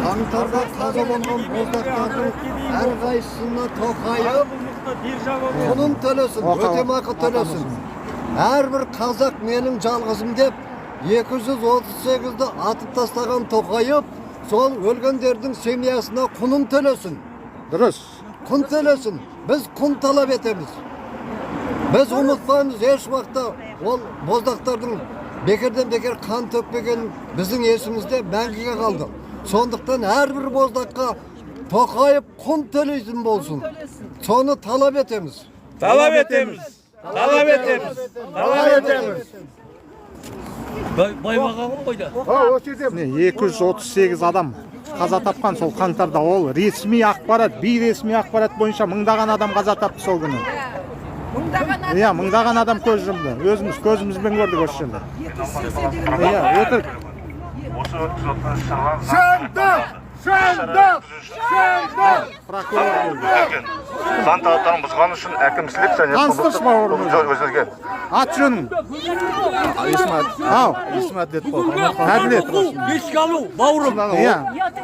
Қаңтарда қаза болған боздақтардың әрқайсысына Тоқаев құнын төлесін, өтемақы төлесін. Әрбір қазақ менің жалғызым деп 238-ді атып тастаған Тоқаев сол өлгендердің семьясына құнын төлесін. Дұрыс. Құн төлесін. Біз құн талап етеміз. Біз ұмытпаймыз еш уақытта, ол боздақтардың бекерден бекер қан төкпеген біздің есімізде мәңгіге қалды. Сондықтан әрбір боздаққа Тоқаев құн төлейтін болсын. Соны талап етеміз. Талап етеміз. Талап етеміз. Талап етеміз. Міне, 238 адам қаза тапқан сол қаңтарда. Ол ресми ақпарат, бейресми ақпарат бойынша мыңдаған адам қаза тапты сол күні. Мыңдаған адам. Иә, мыңдаған адам көз жұмды. Өзіміз көзімізбен көрдік осы жерде. 280 деген. Иә, өтірік. Осы өткізіп жатқан іс-шаралар Шындық! Шындық! Шындық! Прокурор келді. Заң талаптарын бұзған үшін әкімшілік және Таныстыршы, бауырым. қылмыстық көзделген. Ат жөнің? Ау. Есімі Әділет болады. Әділет. Бесік алу, бауырым. Иә.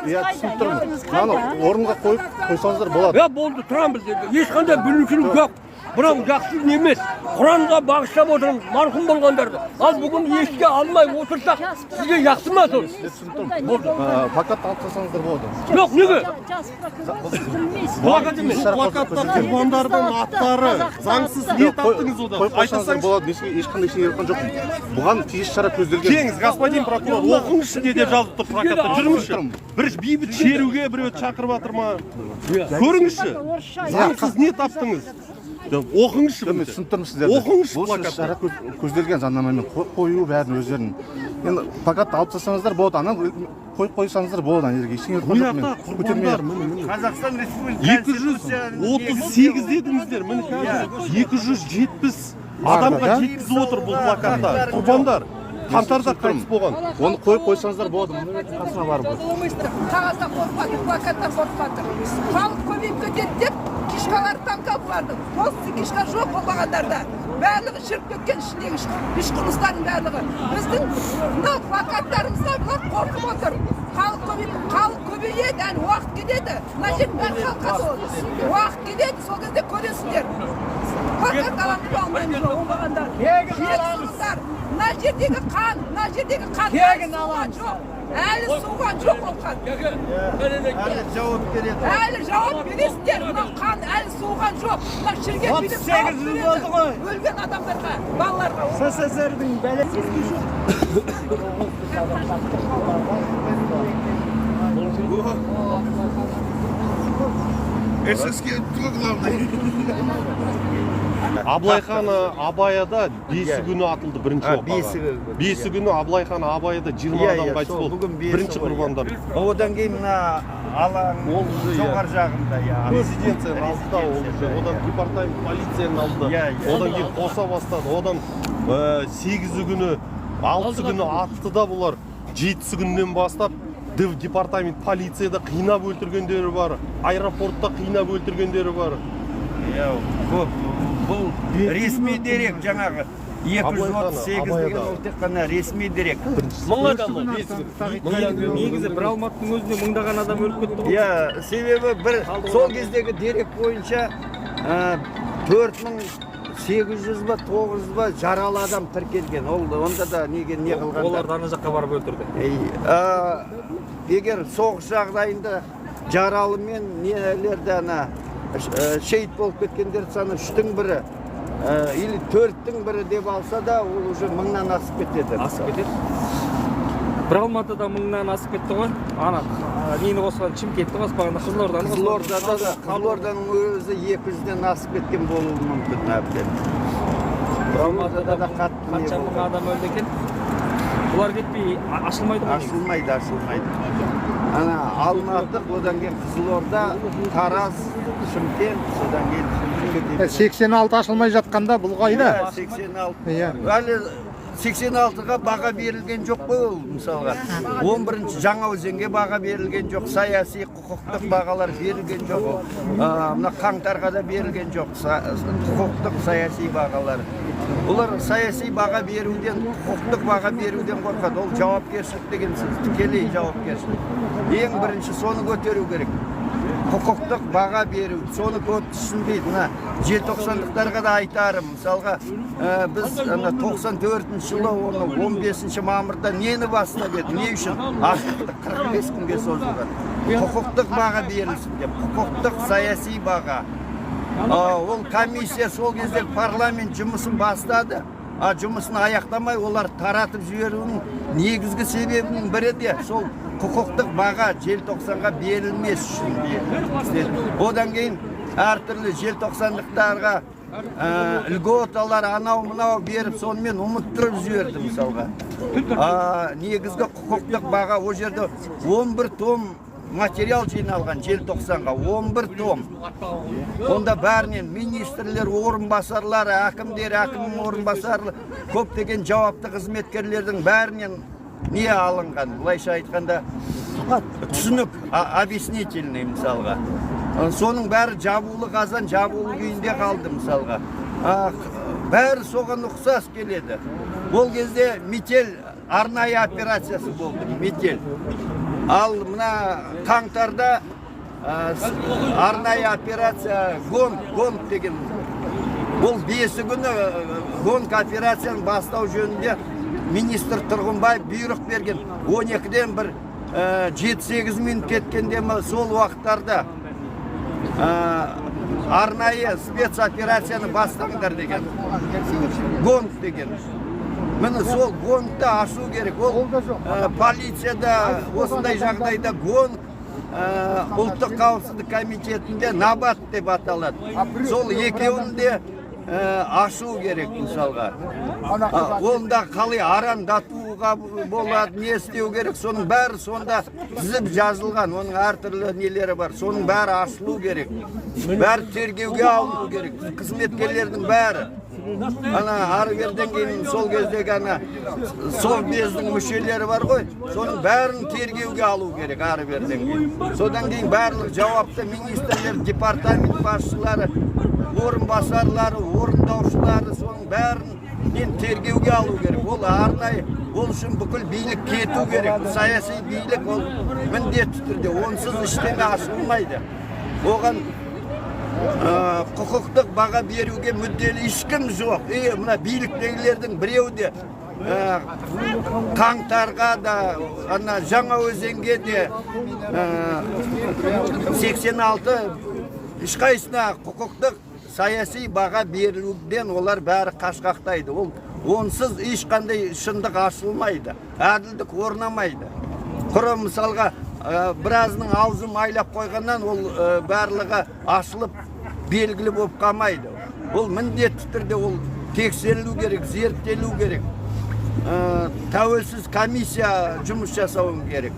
Иә, түсініп тұрмын. Мынаны орынға қойып қойсаңыздар болады. Я, болды, тұрамыз енді. Ешқандай бүліншілік жоқ. Мынау жақсы не емес. Құранға бағыштап отырмыз марқұм болғандарды. Ал бүгін еске алмай отырсақ, сізге жақсы ма сол? Түсініп тұрмын. Болды. Плакатты алып тастасаңыздар болады. Жоқ, неге? Жас прокурор, сіз білмейсіз. Плакат емес. Плакатта құрбандардың аттары заңсыз, не таптыңыз одан? Қойып қойсаңыздар Айтсаңыз. болады. Мен ешқандай ештеңе айтқан жоқпын. Бұған тиісті шара көзделген. Келіңіз, господин прокурор, оқыңызшы, не деп жазып тұр плакатта. Жүріңізші. Бір бейбіт шеруге біреу шақырып жатыр ма? Көріңізші. Заңсыз не таптыңыз? Оқыңызшы. Мен түсініп тұрмын сіздерді. Оқыңызшы Бұл плакатты. шара көзделген заңнамамен қою бәрін өздерінің. Енді плакатты алып тастасаңыздар болады, ана қойып қойсаңыздар болады ана жерге. Ештеңе айтқан жоқпын мен. Көтермей. Құрбандар, міне, міне. Қазақстан Республикасы 238 дедіңіздер, міне, қазір 270 Бар адамға да? жеткізіп отыр бұл плакатта. Құрбандар қаңтарда қайтыс болған. Оны қойып қойсаңыздар болады. Мұны қасына барып. Қағаздан қорқып жатыр, плакаттан қорқып жатыр. Халық көбейіп кетеді деп кишкаларды таңқалып бардың. Толстый кишка жоқ болмағандарда. Барлығы шіріп кеткен, ішіндегі іш құрылыстардың барлығы. Біздің мынау плакаттарымызға бұлар қорқып отыр. Халық көбейіп, халық көбейеді, әлі уақыт келеді. Мына жердің бәрі халыққа толы. Уақыт келеді, сол кезде көресіңдер. Плакат аламыз ба, алмаймыз ба, оңбағандар. Жексұрындар. Мына жердегі қан, мына жердегі қан әлі суыған жоқ. Әлі суыған жоқ ол қан. Әлі жауап береді. Әлі жауап бересіңдер. Мынау қан әлі суыған жоқ. Мына шіріген билік жауап 38 жыл береді. болды ғой. Өлген адамдарға, балаларға. СССР-дің бәле Абылай хан Абаяда бесі күні атылды бірінші А, оқаға. бесі күні. Бесі күні Абылай хан Абаяда 20 Иә, адам иә, қайтыс сол болды. бүгін бесі Бірінші ғой, иә. құрбандар. Одан кейін мына алаң Ол уже, иә. жоғары жағында, иә. Резиденцияның алдында ол уже, одан департамент полицияның алдында. Иә, иә. Одан кейін қоса бастады. Одан сегізі күні, алтысы күні атты да бұлар. Жетісі күннен бастап департамент полицияда қинап өлтіргендері бар. Аэропортта қинап өлтіргендері бар. Иә, көп. Бұл ресми дерек жаңағы 238 деген, ол тек қана ресми дерек. Мың адам ол. Негізі бір Алматының өзінде мыңдаған адам өліп кетті ғой. Иә, себебі бір сол кездегі дерек бойынша 4800 ба, 900 ба жаралы адам тіркелген. Ол онда да неге не қылғандар. Оларды ана жаққа барып өлтірді. Ей, егер соғыс жағдайында жаралы мен нелерді ана шейіт болып кеткендер саны үштің бірі или төрттің бірі деп алса да, ол уже мыңнан асып кетеді. Асып кетеді. Бір Алматыда мыңнан асып кетті ғой. Ана нені қосқан, Шымкентті қоспағанда, Қызылорданы қоспағанда. Қызылордада да, Қызылорданың өзі 200-ден асып кеткен болуы мүмкін әбден. Бір Алматыда да қатты не қанша мың болған. адам өлді екен. Бұлар кетпей ашылмайды ғой негізі. Ашылмайды, ашылмайды. Ана Алматы, одан кейін Қызылорда, Тараз, Шымкент, содан кейін кетеді. 86 ашылмай жатқанда бұл қайда? Иә, 86. Иә. Әлі 86-ға баға берілген жоқ қой ол, мысалға. 11-ші Жаңаөзенге баға берілген жоқ, саяси, құқықтық бағалар берілген жоқ ол. Мына қаңтарға да берілген жоқ құқықтық, саяси бағалар. Бұлар саяси баға беруден, құқықтық баға беруден қорқады. Ол жауапкершілік деген сөз, тікелей жауапкершілік. Ең бірінші соны көтеру керек. Құқықтық баға беру, соны көп түсінбейді. Мына желтоқсандықтарға да айтарым. Мысалға, біз ана 94 жылы оны 15 мамырда нені бастап еді? Не үшін? Аштықты 45 күнге созылған. Құқықтық баға берілсін деп, құқықтық саяси баға. Ол комиссия сол кезде парламент жұмысын бастады, а жұмысын аяқтамай олар таратып жіберуінің негізгі себебінің бірі де сол құқықтық баға желтоқсанға берілмес үшін істеді. Одан кейін әртүрлі желтоқсандықтарға льготалар, анау мынау беріп, сонымен ұмыттырып жіберді мысалға. Негізгі құқықтық баға, ол жерде 11 том материал жиналған желтоқсанға, 11 том. Онда бәрінен министрлер, орынбасарлары, әкімдер, әкімнің орынбасары, көптеген жауапты қызметкерлердің бәрінен не алынған, былайша айтқанда, түсінік, объяснительный мысалға. Соның бәрі жабулы қазан жабулы күйінде қалды мысалға. Бәрі соған ұқсас келеді. Ол кезде «Метель» арнайы операциясы болды, «Метель». Ал мына қаңтарда арнайы операция «Гонг», «Гонг» деген. Бұл 5-і күні «Гонг» операцияны бастау жөнінде министр Тұрғынбаев бұйрық берген. 12-ден бір 7-8 минут кеткенде ме, сол уақыттарда арнайы спецоперацияны бастаңдар деген. «Гонг» деген. Міне, сол «Гонгты» ашу керек. Ол полицияда осындай жағдайда «Гонг», ұлттық қауіпсіздік комитетінде «Набат» деп аталады. Сол екеуін де ашу керек мысалға. Онда қалай арандатуға болады, не істеу керек, соның бәрі сонда тізіп жазылған, оның әртүрлі нелері бар, соның бәрі ашылу керек. Бәрі тергеуге алыну керек, қызметкерлердің бәрі. Ана ары беріден кейін сол кездегі ана совбездің мүшелері бар ғой, соның бәрін тергеуге алу керек ары беріден кейін. Содан кейін барлық жауапты министрлер, департамент басшылары, орынбасарлары, орындаушылары, соның бәрін тергеуге алу керек. Ол арнайы, ол үшін бүкіл билік кету керек. Саяси билік, ол міндетті түрде, онсыз ештеңе ашылмайды. Оған құқықтық баға беруге мүдделі ешкім жоқ. И мына биліктегілердің біреуі де қаңтарға да, ана Жаңаөзенге де, 86 ешқайсысына құқықтық саяси баға берілуден олар бәрі қашқақтайды. Ол онсыз ешқандай шындық ашылмайды, әділдік орнамайды. Құры мысалға, біразының аузын майлап қойғаннан ол барлығы ашылып белгілі болып қалмайды. Ол міндетті түрде ол тексерілу керек, зерттелу керек. Тәуелсіз комиссия жұмыс жасауы керек.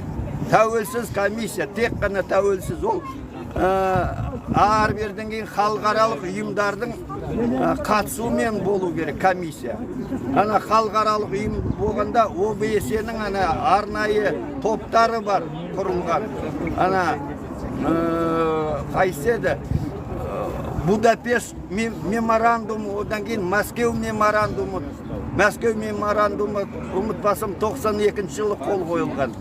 Тәуелсіз комиссия, тек қана тәуелсіз. Ол ары беріден кейін халықаралық ұйымдардың қатысуымен болу керек комиссия. Ана халықаралық ұйым болғанда, ОБСЕ-нің ана арнайы топтары бар құрылған. Ана қайсы еді? Будапешт меморандумы, одан кейін Мәскеу меморандумы. Мәскеу меморандумы, ұмытпасам, 92 жылы қол қойылған.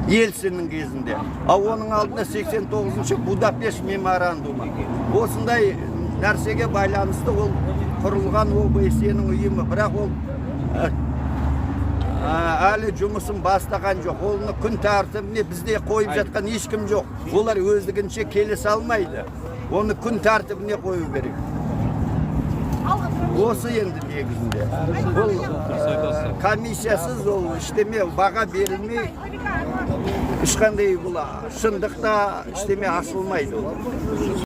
Ельциннің кезінде. Ал оның алдында 89-шы Будапешт меморандумы. Осындай нәрсеге байланысты ол құрылған ОБСЕ-нің ұйымы. Бірақ ол әлі жұмысын бастаған жоқ. Оны күн тәртібіне бізде қойып жатқан ешкім жоқ. Олар өздігінше келісе алмайды. Оны күн тәртібіне қою керек. Осы енді негізінде. Бұл комиссиясыз ол ештеме баға берілмей, ешқандай бұл шындықта ештеме ашылмайды ол.